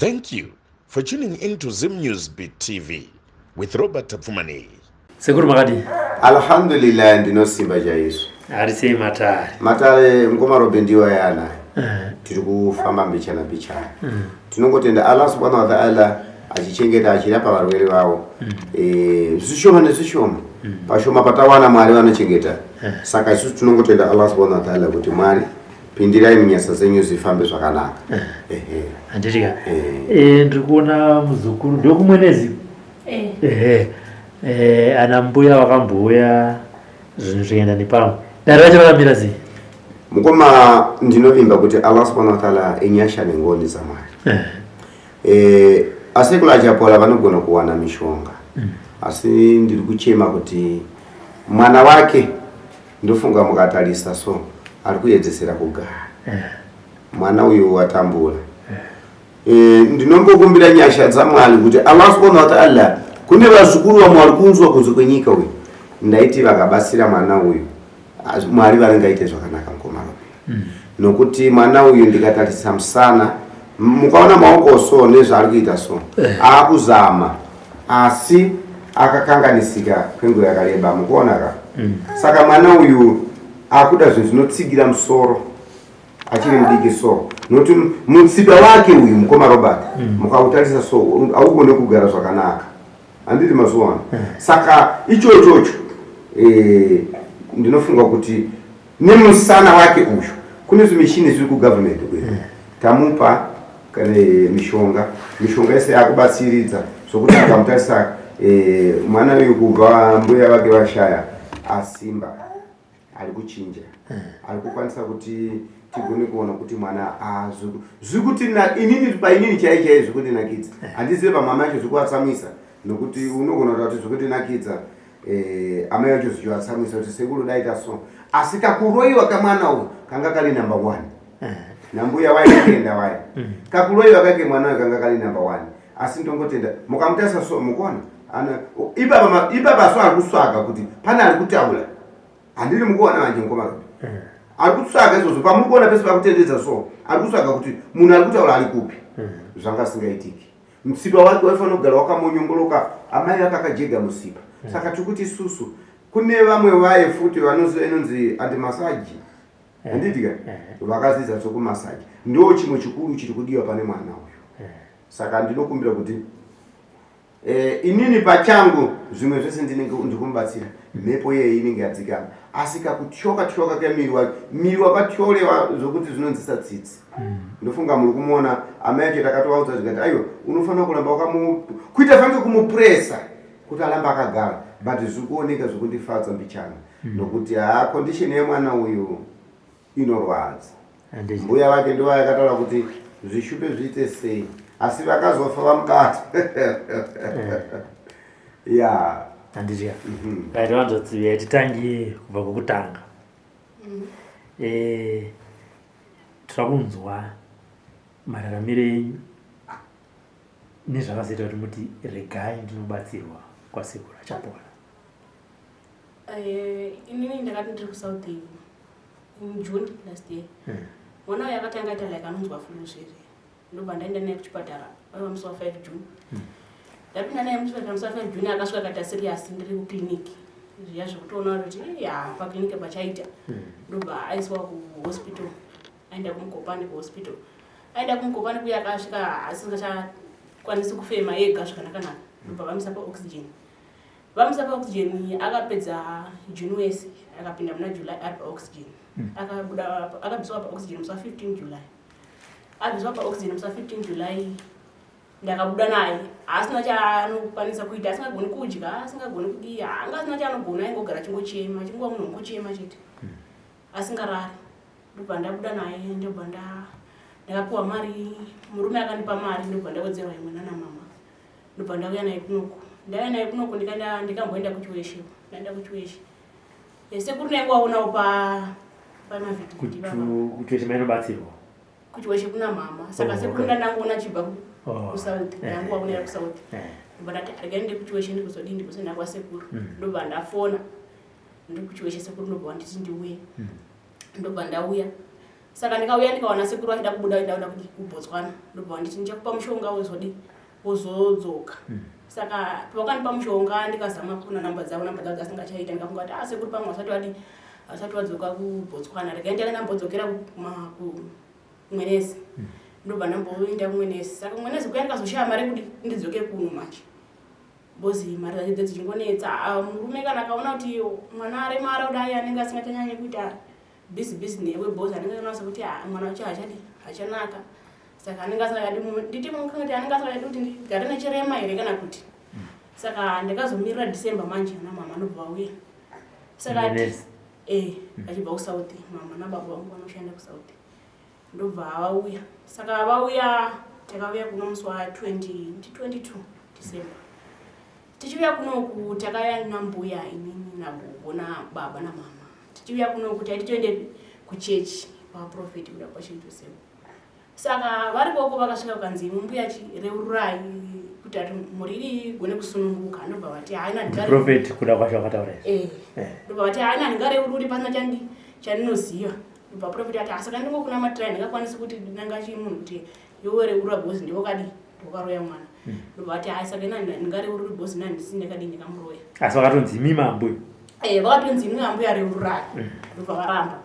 Thank you for tuning in to Zim News Beat TV with Robert Tapfumaneyi. Sekuru makadii? Alhamdulillah, ndinosimba chaizvo. Ari sei matare? Matare mukoma Robe ndiwo ayana. Tiri kufamba mbichana mbichana. Tinongotenda Allah subhanahu wa ta'ala achichengeta achirapa varwere vavo. Zvishoma nezvishoma. Pashoma patawana Mwari vanochengeta. Saka isusu tinongotenda Allah subhanahu wa ta'ala kuti Mwari pindirai munyasa dzenyu zifambe zvakanaka. Ehe. Handiti ka? Ndiri kuona muzukuru ndokumwenezi. Ehe. Ana mbuya vakambouya zvinhu zvikaenda nepamwe. Dare racho rakamira sei? Mukoma, ndinovimba kuti Allah subhanahu wa ta'ala inyasha nengoni dzaMwari. Asekuru Achapola vanogona kuwana mishonga, asi ndiri kuchema kuti mwana wake, ndofunga mukatarisa so, ari kuedzesera kugara. Mwana uyu watambura. Ndinombokumbira nyasha dzaMwari kuti Allah subhanahu wa ta'ala, kune vazukuru vamwe vari kunzwa kunze kwenyika uyu, ndaiti vakabatsira mwana uyu, Mwari varingaite zvakanaka mukoma Robe, nokuti mwana uyu ndikatarisa musana, mukaona maoko so nezvaari kuita so, aakuzama asi akakanganisika kwenguva yakareba, mukuona ka. Saka mwana uyu akuda zvinhu zvinotsigira musoro achiri mudiki so, nokuti mutsipa wake uyu, mukoma Robert, mukautarisa so haugone kugara zvakanaka, handiti mazuva ano? Saka ichochocho ndinofunga kuti nemusana wake uyu kune zvimishini zviri kugovernment uyu, tamupa kana mishonga, mishonga yese yakubatsiridza zvokuti mukamutarisa mwana uyu kubva mbuya vake vashaya asimba, ari kuchinja, ari kukwanisa kuti tigone kuona kuti mwana zviri kuti inini painini chai chai zviri kundinakidza. Handizive pamwe amai acho zviri kuvatsamwisa, nokuti unogona kuta kuti zviri kundinakidza, amai vacho zvichivatsamwisa kuti sekuru daita so. Asi kakuroyiwa kamwana uyu kanga kari number one nambuya waye kuenda waye, kakuroyiwa kake mwana uyu kanga kari number one. Asi ndongotenda, mukamutarisa so mukuona ipapa ipapa so ari kusvaga kuti pane ari kutaura, handiri mukuona manje mukoma Robi? Ari kutsvaga izvozvo pamuri kuona pese pakutendedza so, ari kutsvaga kuti munhu ari kutaura ari kupi. Zvanga singaitiki, mutsipa wake waifanira kugara wakamonyongoloka, amai vake akajega musipa. Saka tiri kuti isusu kune vamwe vaye futi vanoziva inonzi antimassage, handiti ka? Vakadzidza dzokumassage, ndo chimwe chikuru chiri kudiwa pane mwana uyu. Saka ndinokumbira kuti inini pachangu zvimwe zvese ndinenge ndikumubatsira, mhepo iyeye inenge yadzikama, asi kakutyoka tyoka kemiri wake, miri wakatyolewa zvokuti zvinonzisa tsitsi. Ndofunga muri kumuona amai acho, takatovaudza zvikati aiwa, unofanira kuramba wakamu kuita fange kumupuresa kuti aramba akagara, but zviri kuoneka zvekundifadza mbichana, nokuti haa, condition yemwana uyu inorwadza. Handiti. Mbuya vake ndivo yakataura kuti zvishupe zviite sei, asi vakazofa vamubata ya. Handiti ka? Right, vanzotsi, titangi kubva kwekutanga. Tira kunzwa mararamiro enyu nezvakazoita kuti muti regai ndinobatsirwa kwasekuru Achapola. Inini ndakati ndiri kuSouth in June last year. Mwana uyu akatanga aita like anonzwa flu zvere, ndobva ndaenda naye kuchipatara, aiwa musi wa5 June. Ndapinda naye muchipatara musi wa5 June, akasvika akaita serious ndiri kuclinic zviya zvekutoona kuti ya paclinic pachaita. Ndobva aiswa kuhospital, aenda kuMukopani kuhospital. Aenda kuMukopani kuya akasvika asingachakwanisi kufema ega zvakanakanaka, ndobva vamuisa paoxygen. Vamuisa paoxygen, akapedza June wese, akapinda muna July ari paoxygen. Akabuda, akabviswa paoxygen musi wa15 July. Abviswa paoxygen musi wa15 July, ndakabuda naye asina chaanokwanisa kuita, asingagoni kudya, asingagoni kudii, anga asina chaanogona, aingogara achingochema, achingova munhu ungochema chete, asingarari. Ndobva ndabuda naye, ndobva ndakapiwa mari, murume akandipa mari, ndobva ndawedzerwa imwe nana mama, ndobva ndauya naye kunoku. Ndauya naye kunoku, ndikaenda, ndikamboenda kuChiweshe. Ndaenda kuChiweshe, sekuru ndaingovaonawo pa pamavhidhivhidhi baba. KuChiweshe mainobatsirwa? KuChiweshe kuna mama. Saka sekuru ndandangoona achibva kuSouth, ndangovaonera kuSouth. Ndobva ndati regai ndinde kuChiweshe, ndikuzodii, ndikuzoenda kwasekuru. Ndobva ndafona ndiri kuChiweshe, sekuru ndobva wanditi ndiuye. Ndobva ndauya. Saka ndikauya ndikawana sekuru vachida kubuda ndakuda kuti kuBotswana, ndobva vanditi ndichakupa mushonga wozodi wozodzoka. Saka pavakandipa mushonga ndikazama kufona namba dzavo, namba dzavo dzasingachaita. Ndikafunga kuti ah, sekuru pamwe vasati vadi vasati vadzoka kuBotswana, regai ndanga ndambodzokera kuMwenezi. Ndobva ndamboenda kuMwenezi. Saka kuMwenezi kuya ndikazoshaya mari yekuti ndidzoke kuno manje, because mari dzacho dzichingonetsa. Ah, murume kana akaona kuti mwana aremara kudai anenge asingachanyanyi kuita busy busy newe, because anenge akaona sekuti ah, mwana wacho hachadi hachanaka. Saka anenge asingachadi, nditi kuti anenge asingachadi kuti ndigare nechirema here kana kuti. Saka ndakazomirira December manje, ana mama anobva vauya. Saka Mwenezi. Eh, achibva kuSouth. Mama nababa vangu vanoshanda kuSouth, ndobva vauya. Saka vauya, takauya kuno musi wa20 22 December. Tichiuya kunoku takauya nambuya, inini nagogo nababa namama. Tichiuya kunoku taiti toende kuchechi kwaProphet Kuda kwaChijoseph. Saka vari koko vakasvika kukanzi, "Mbuya, chireururai kuti ati mhuri iri igone kusununguka." Ndobva vati, "Haina." Prophet Kuda kwacho akataura izvi? Eh. Ndobva vati, "Haina, handingareururi pasina chandinoziva." Ndobva prophet ati, "Saka ndingokunamatirai, ndingakwanisi kuti nanga chimunhu kuti iwe reurura because ndiwe wakadi wakaroya mwana." Ndobva vati, "Hai, saka ina ndingareururi because ina handisi ndakadi ndikamuroya." Asi vakatonzi imi mambuya? Eh, vakatonzi imwe ambuya reururai. Ndobva varamba.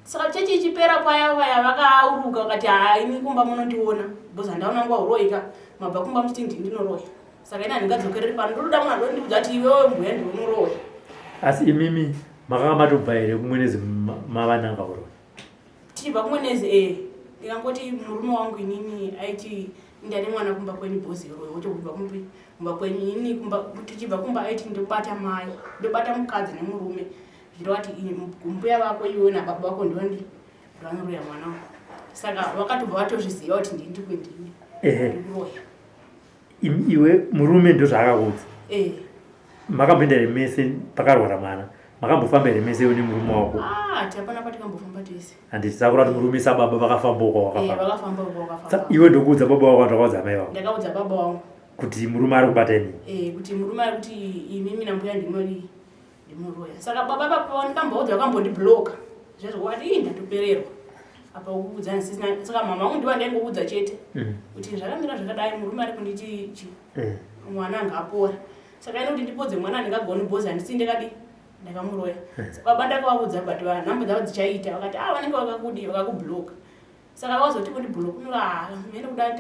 Saka chechi ichipera paya vaya vakauruka vakati, "Hai, ini kumba munondiona because handaona nguva uroika mabva kumba muchiti ndini ndinoroya. Saka ina handingadzokereri pano, ndotoda munhu andondiudza kuti iwewe mbuya ndiwe unoroya." Asi imimi makanga matobva here kuMwenezi mavananga uroyi? Tichibva kuMwenezi, e, ndikangoti murume wangu inini aiti ndane mwana kumba kwenyu, bhozi iroyo wotobva kumbi kumba kwenyu. Inini kumba tichibva kumba aiti ndobata mai, ndobata mukadzi nemurume, zvireva kuti mbuya vako iwe nababa vako ndondi ndovanoroya mwana wangu. Saka vakatobva vatozviziva kuti ndini ndikuendini ndikuroya. Iwe murume ndozvaakakuudza? Eh. Makamboenda here mese pakarwara mwana? Makambofamba here mese iwe nemurume wako? Ah, hapana patikambofamba tese. Handiti sakura kuti murume sababa vakafamba uko? Eh, wakafamba. Vakafamba uko, vakafamba. Iwe ndokuudza baba wako, ndakaudza amai vako? Ndakaudza baba wangu. Kuti murume ari kubata inini? Eh, kuti murume ari kuti imimi nambuya ndinodi ndimuroya. Saka baba papo ndikamboudza vakambondibloka zvezvo, wati, "Ii, ndatopererwa apa ukuudza ndisina." Saka mama vangu ndiva ndaingoudza chete kuti zvakamira zvakadai, murume ari kunditi chi mwana angapora. Saka ine kuti ndipodze mwana handingagoni bhozi handisi ndakadi ndakamuroya. Saka baba ndakavaudza, but nhamba dzavo dzichaita. Vakati, "A, vanenge vakakudi vakakubloka." Saka vazoti kundiblokunura mene kuda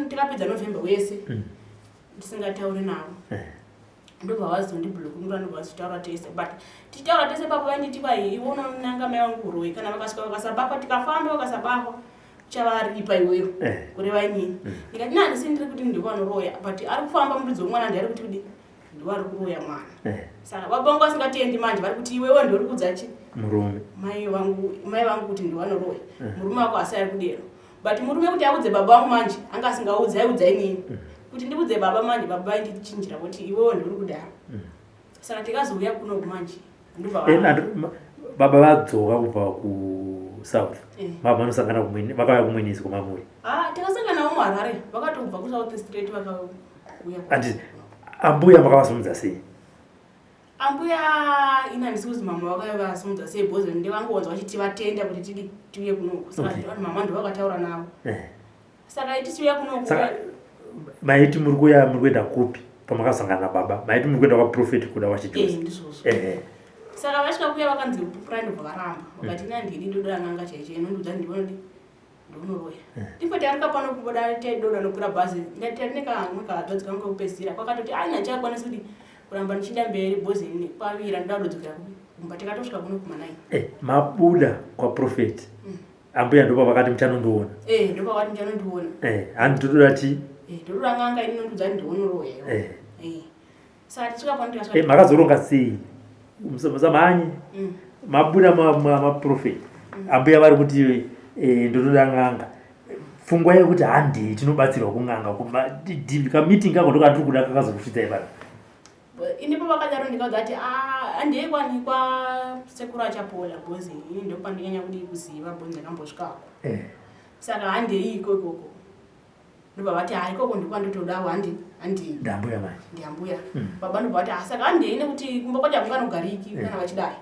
tikapedza November wese ndisingatauri navo. Ndobva vazondiblokunura, ndobva vazotaura tese. But tichitaura tese papo vainditi, "Kwai iwe unonanga mai vangu uroyi, kana vakasvika vakasabakwa, tikafamba vakasabakwa, chavaripa iweyo." Kureva inini. Ndikati, "Na handisi ndiri kuti ndiwo vanoroya, but ari kufamba muridzi womwana ndiari kuti kudi ndiwo ari kuroya mwana." Saka baba vangu vasingatendi manje vari kuti, "Iwewe ndiuri kudza chi murume." Mai vangu kuti ndiwanoroya murume wako, asi ari kudero. But murume kuti audze baba vangu manje anga asingaudzi, aiudza inini. Kuti ndiudze baba manje, baba vaindichinjira kuti, "Iwewe ndiuri kudaro." Saka tikazouya kunoku manje ndobva Baba vadzoka kubva kuSouth? Baba vanosangana vakauya kuMwenezi kwamamuri? Ah, tikasanganawo muHarare, vakatobva kuSouth straight vakauya. Handiti ambuya makavasumudza sei? Ambuya ina handisi kuzi mama vakavasumudza sei, because ndevangonzwa vachiti vatenda kuti tidi tiuye kunoku. Saka mama ndo vakataura navo. Saka tichiuya kunoku Saka maiti muri kuya, muri kuenda kupi pamakasangana nababa? Maiti muri kuenda kwaProphet Kuda waChijose? Ndizvozvo. Saka vasvika kuya vakanzi pupurai, ndobva varamba. Vakati, "Ina ndini ndoda n'anga chaicho inondiudza ndionodi ndonoroya." Ndipo tarika pano kuboda taidoda nokwira bhazi, tarine kamwe kahadzvadzi kangu kekupedzisira kwakatoti, "Ai, handichakwanisi kuti kuramba ndichienda mberi bhozi kwavira, ndoda kudodzokera kupi kumba." Tikatosvika kuno kuma9. Mabuda kwaProphet, ambuya ndopa vakati muchanondiona? Eh, ndopavati muchanondiona. Handi totoda ti Eh, ndotoda n'anga inondiudza ndionoroya. Saka tichisvika pano tikasvika Makazoronga sei? Musamhanye. Mabuda maProphet, ambuya vari kuti ndotoda n'anga. Pfungwa yekuti handei tinobatsirwa kun'anga, kameeting kako ndokandiri kuda, kakazokusvitsai pano? Inipo vakadaro ndikaudza kuti, "Ah, handei kwani kwasekuru Achapola, bhozi ini ndopandonyanya kudii kuziva, bhozi ndakambosvikako. Saka handei iko ikoko." Ndobva vati, "Ha, ikoko ndokwandotodawo, handi handei." Ndambuya manje? Ndiambuya. Baba ndobva vati, "Ah, saka handei nekuti kumba kwacho hakunganogariki kana vachidai."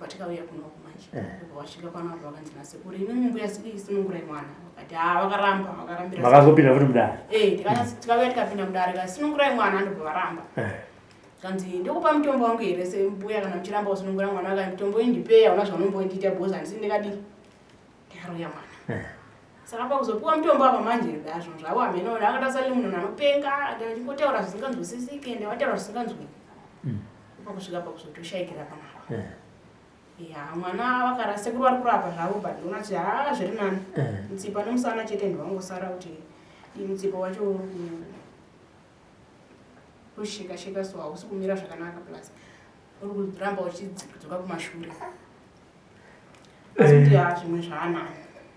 Patikauya kunoku manje ndobva vasvika pano apa vakanzi nasekuru imimi mbuya sunungurai mwana. Vakati haa, vakaramba, vakarambira. Makazopinda futi mudare? Eh, tikauya tikapinda mudare, kanzi sunungurai mwana, ndobva varamba. Kanzi ndokupa mutombo wangu here sembuya kana muchiramba kusunungura mwana? Vakati mutombo indipei, hauna zvaunomboindiita because handisi ndikadii ndakaroya mwana. Saka pakuzopiwa mutombo apa manje da zvinhu zvavo hameno akada sali munhu anopenga achingotaura zvisinganzwisisiki ende vataura zvisinganzwiki pakusvika pakuzotoshayikira panapa. Ya, mwana vakara sekuru vari kurapa zvavo, but ndinoona kuti haa, zviri nani. Mutsipa nemusana chete ndowangosara kuti mutsipa wacho uri kusheka sheka, so hausi kumira zvakanaka, plus uri kuramba uchidzoka kumashure, asi kuti haa, zvimwe zvaanani.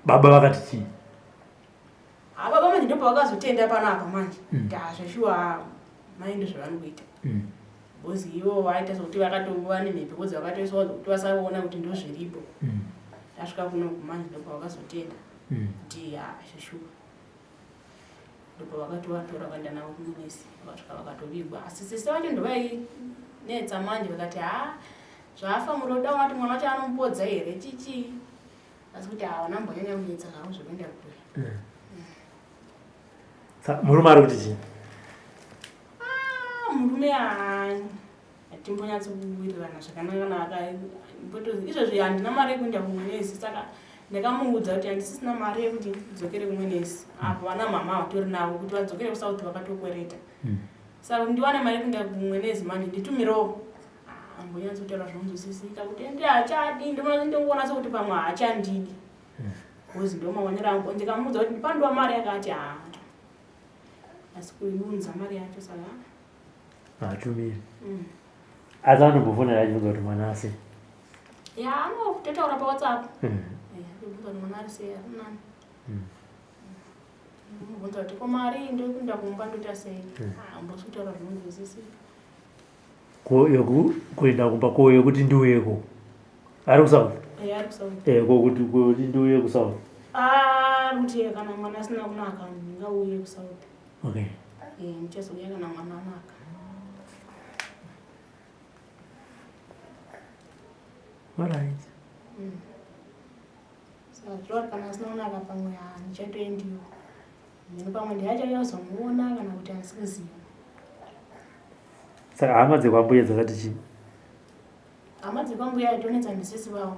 Baba vakati chii? Ha, baba manje ndopavakazotenda panapa manje kuti ha, zveshuwa mai ndozvavari kuita because ivo vaita sekuti vakatova nemhepo because vakatoiswa kuti vasaona kuti ndozviripo. Tasvika kunoku manje ndopavakazotenda kuti ha, zveshuwa, ndopavakatovatora vakaenda navo kumunesi, vakasvika vakatovigwa. Asi sisi vacho ndovainetsa manje, vakati ha, zvafa muroda kuti mwana wacho anomupodza here chichi, asi kuti havana mbonyanya kunetsa zvavo zvekuenda kure. Murume ari kuti chii? Ah, murume hatimbonyatsokuwirirana zvakanaka naka izvozvi handina mari yekuenda kumwenezi, saka ndakamuudza kuti handisisina mari yekuti ndidzokere kumwenezi apo vana mama vatori navo kuti vadzokere kuSouth vakatokwereta, saka kuti ndiwane mari yekuenda kumwenezi manje nditumirewo. Ambonyatsotaura zvinonzwisisika kuti ende haachadi, ndongoona sekuti pamwe haachandidi because ndo maonero angu. Ndikamuudza kuti ndipandiwa mari yakati, haa, asi kuiunza mari yacho saka Haatumiri. Asi anombofonera achibvunza kuti mwana asi? Ya, anototaura paWhatsApp. Ndobvunza kuti mwana ari sei, ari nani. Ndimubvunza kuti ko mari ndokuenda kumba ndoita sei, ambosi kutaura zvinonzwisisika. Ko yoku kuenda kumba, ko yekuti ndiuyeko, ari kuSouth? Eh, ari kuSouth. Eh, ko kuti ndiuye kuSouth? Ari kuti kana mwana asina kunaka ndingauye kuSouth. Eh, ndichazouya kana mwana anaka. Alright. Saka zvireva kuti kana asina kunaka pamwe handichatoendiwo mhino, pamwe ndiachazomuona kana kuti handisi kuziva. Saka hama dzekwambuya dzakati chii? Hama dzekwambuya itonetsa ndisisi vavo,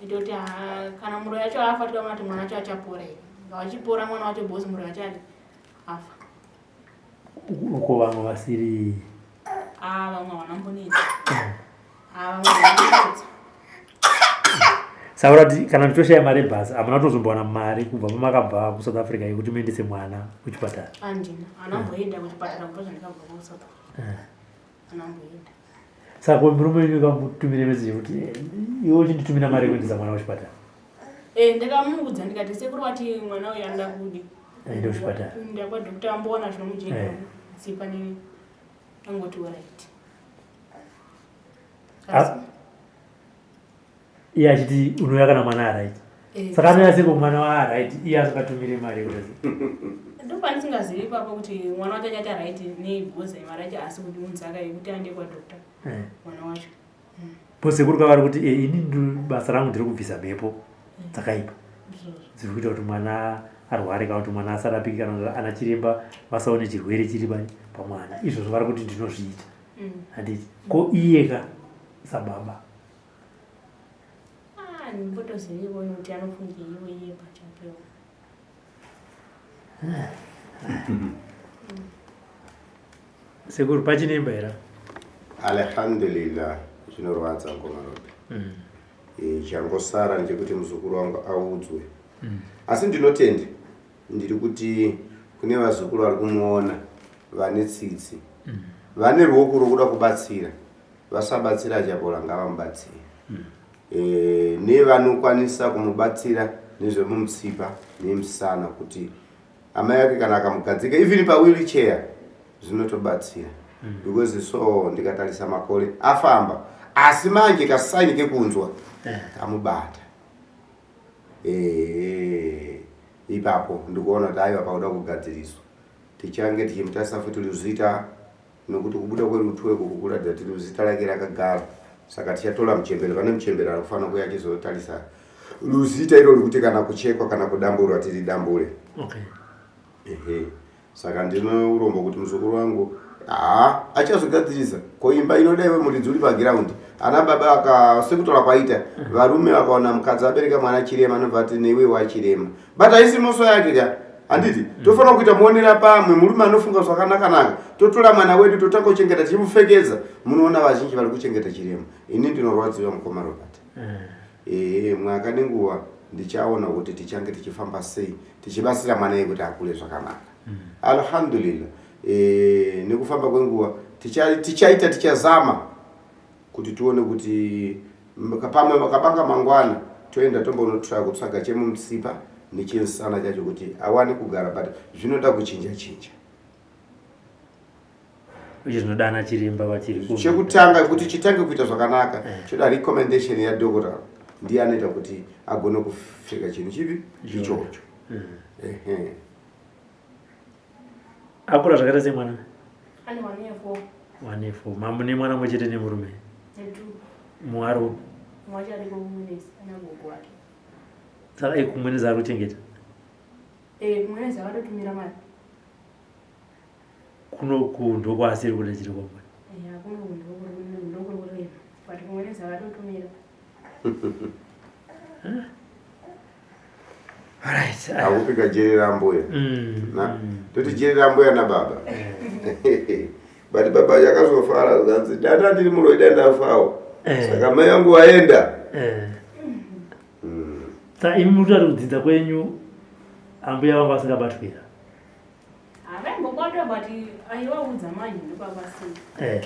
itoti ha, kana muroyi wacho afa tikaona kuti mwana wacho achapora here, ngawachipora mwana wacho because muroyi wacho adi afa. Uko vamwe vasiri? Ah, vamwe havanambonetsa. Ah, vamwe havanambonetsa. Saka kuti kana ndichitoshaya mari yebhasi, hamuna kutozombowana mari kubva pamakabva kuSouth Africa yekuti muendese mwana kuchipatara? Handina, anamboenda kuchipatara kubva zvandikabva kuSouth Africa, anamboenda. Saka murume wenyu kamutumire meseji yekuti iwe uchinditumira mari yekuendesa mwana kuchipatara? Eh, ndakamuudza ndikati sekuru vati mwana uyu anoda kudi Aende kuchipatara. Kuenda kwadoctor amboona zvinomujeka tsipa ne angoti alright. Ah. Iye achiti unouya kana mwana alright. Eh, Saka anouya seko mwana waalright iye asingatumire mari yekuti? Ndopandisingazivi ipapo kuti mwana wacho achaita right nei because mari yacho asi kundiunzaka yekuti aende kwadoctor mwana wacho. Po sekuru kavari kuti ini basa rangu ndiri kubvisa mhepo dzakaipa Izvozvo. Dziri kuita kuti mwana arware kana kuti mwana asarapiki kana kuti ana chiremba vasaone chirwere chiri pamwana. Izvozvo vari kuti ndinozviita, handiti? Ko iye ka sababa? Ah, ndimbotoziviwo kuti anofungeiwo iye pachakewo. Sekuru, pachine imba here? Alhamdulillah, zvinorwadza ngomarobe. Changosara ndechekuti muzukuru wangu audzwe, asi ndinotenda ndiri kuti kune vazukuru vari kumuona vane tsitsi, vane ruoko rwokuda kubatsira. Vasabatsira Achapola, ngavamubatsire. Nevanokwanisa kumubatsira nezvemumutsipa nemusana kuti amai ake kana akamugadzika even pawheelchair zvinotobatsira, because so ndikatarisa makore afamba, asi manje kasaini kekunzwa kamubata. Ipapo ndikuona kuti aiwa, pakuda kugadziriswa. Tichange tichimutarisa futi ruzita, nokuti kubuda kwerutweko kukuratidza kuti ruzita rake rakagara. Saka tichatora muchembere, pane muchembere ari kufanira kuuya achizotarisa ruzita irori kuti kana kuchekwa kana kudamburwa tiridambure. Okay. Ehe. Saka ndine urombo kuti muzukuru wangu haa achazogadzirisa ko imba inoda iwe muridzi uri pagiraundi ana baba aka sekutaura kwaita varume vakaona mukadzi abereka mwana chirema anobva ati neiwe wachirema but haisi mhosva yake ka handiti tofanira kuita muonera pamwe murume anofunga zvakanakanaka totora mwana wedu totanga kuchengeta tichimupfekedza munoona vazhinji vari kuchengeta chirema ini ndinorwadziwa mukoma Robert. Ehe mwaka nenguva ndichaona kuti tichange tichifamba sei tichibatsira mwana iye kuti akure zvakanaka. Alhamdulillah e, nekufamba kwenguva tichaita tichazama kuti tione kuti pamwe kabanga mangwana toenda tombonotraya kutsvaga chemumutsipa nechemusana chacho kuti awane kugara but zvinoda kuchinja chinja. Uye zvinoda ana chiremba vachiri ku Chekutanga kuti chitange kuita zvakanaka eh. choda recommendation yadokota ndiye anoita kuti agone kupfeka chinhu chipi ichocho. Ehe. Akura zvakaita sei mwana? Ane 1 year 4. 1 year 4. Mambo nemwana mumwe chete nemurume. Netu. Mwaro. Mwacho ariko kumwenezi ana gogo wake. Saka ikumwenezi ari kuchengeta? Eh, kumwenezi akatotumira mari. Kunoku ndokwaasiri kuda chiri kwamwe. Ya, kunoku ndokuri kurema. But kumwenezi akatotumira. Alright. Akupika jeri rambuya. Toti jeri rambuya nababa. But baba yakazofara zvanzi dada ndiri muroyi dai ndafawo. Saka mai vangu vaenda. Saka imi muri kutaura kudzidza kwenyu ambuya vanga vasingabatwira. Havaimbobatwa but aivaudza manje ndopapasina. Eh.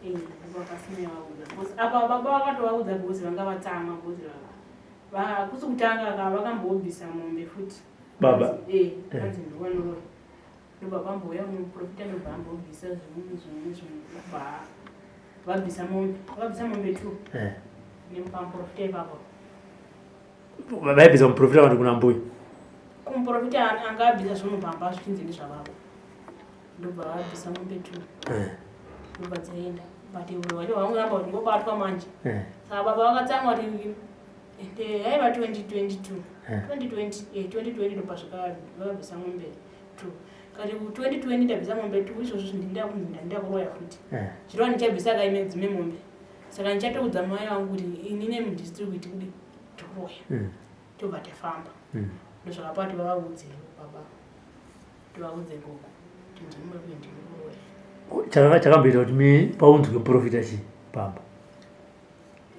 Eh, ndopapasina yavaudza. Because apa baba vakatovaudza because vanga vatsamwa because hakusi kutanga ka vakambobvisa mombe futi. Baba. Eh, hanzi ndovanoroya. Ndobva pambouya muprofita ndobva ambobvisa zvimwe zvimwe zvimwe ndobva vabvisa mombe. Vabvisa mombe 2. Eh. Nemupamuprofita ipapo. Vaibvisa muprofita vanhu kuna mbuya. Kumuprofita anga abvisa zvinhu pamba zvichinzi ndezvavavo. Ndobva vabvisa mombe 2. Eh. Ndobva dzaenda. But uri wacho vangoramba kuti ngobatwa manje. Eh. Saka baba vakatsamwa kuti ende yaiva 2022. Eh. 2020 eh 2020 ndobva zvika vabvisa mombe 2. Kati 2020 ndabvisa mombe 2 izvozvo ndinda kunzi ndanda kuroya futi. Eh. Zvirova ndichabvisa kaime dzimwe mombe. Saka ndichatoudza mai vangu kuti ini nemudistrict kudi tikuroya. Tobva tafamba. Ndozvakapa kuti vavaudze baba. Tivaudze gogo kuti ndimi muri kuenda kuroya. Chakanga chakamboita kuti paunzwe muprofita chii pamba?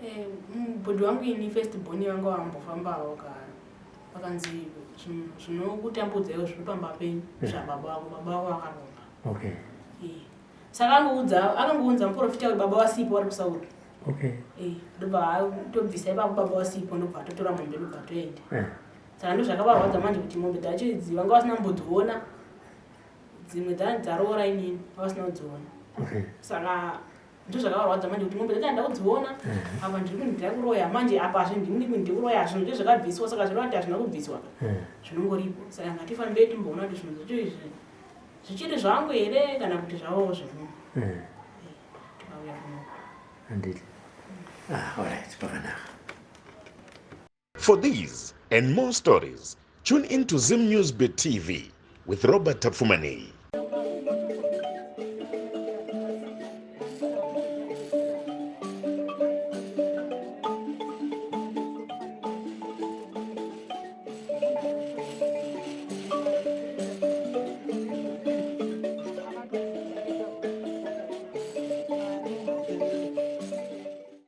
Eh, bhodhi wangu ini first born vanga vambofambawo ka vakanzi zvinokutambudza iwe zviri pamba penyu zvababa vako, baba vako vakaromba. Okay. Eh. Saka akangounza muprofita uyu baba vasipo vari kuSaudi. Okay. Eh, ndobva tobvisa ipapo baba vasipo ndobva totora mombe ndobva toenda. Eh. Saka ndozvakavarwadza manje kuti mombe dzacho idzi vanga vasina kumbodziona. Dzimwe dzaroora inini vasina kudziona. Okay. Saka ndozvakavarwadza manje kuti mombe dzacho handida kudziona. Apa ndiri kunzi ndiri kuroya manje apazve ndini kuti ndiri kuroya zvinhu zve zvakabviswa saka zvinova kuti hazvina kubviswa. Zvinongoripo. Saka ngatifambei timboona kuti zvinhu zvacho izvi zvichiri zvangu here kana kuti zvavawo zvemunhu. Tikauya kuno. Handiti. Ah, all right, pakanaka. For these and more stories, tune in to Zim News Bit TV with Robert Tapfumaneyi.